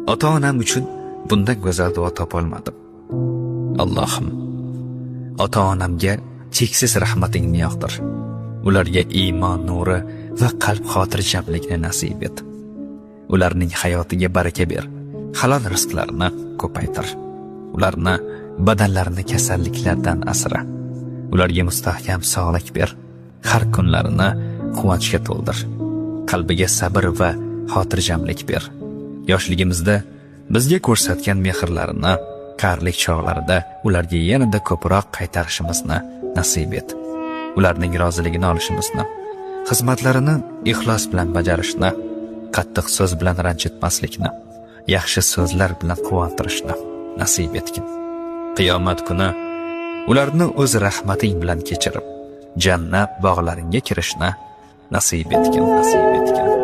Ota-onam uchun bundan go'zal duo topolmadim. Allohim, ota-onamga cheksiz rahmatingni yog'dir. Ularga iymon nuri va qalb xotirjamlikni nasib et. Ularning hayotiga baraka ber. Halol rizqlarini ko'paytir. Ularni badanlarini kasalliklardan asra. Ularga mustahkam sog'lik ber. Har kunlarini quvonchga to'ldir. Qalbiga sabr va xotirjamlik ber. Yoshligimizda bizga ko'rsatgan mehrlarini qarilik chog'larida ularga yanada ko'proq qaytarishimizni nasib et. Ularning roziligini olishimizni, xizmatlarini ixlos bilan bajarishni, qattiq so'z bilan ranjitmaslikni, yaxshi so'zlar bilan quvontirishni nasib etgin. Qiyomat kuni ularni o'z rahmating bilan kechirib, jannat bog'laringga kirishni nasib etgin, nasib etgin.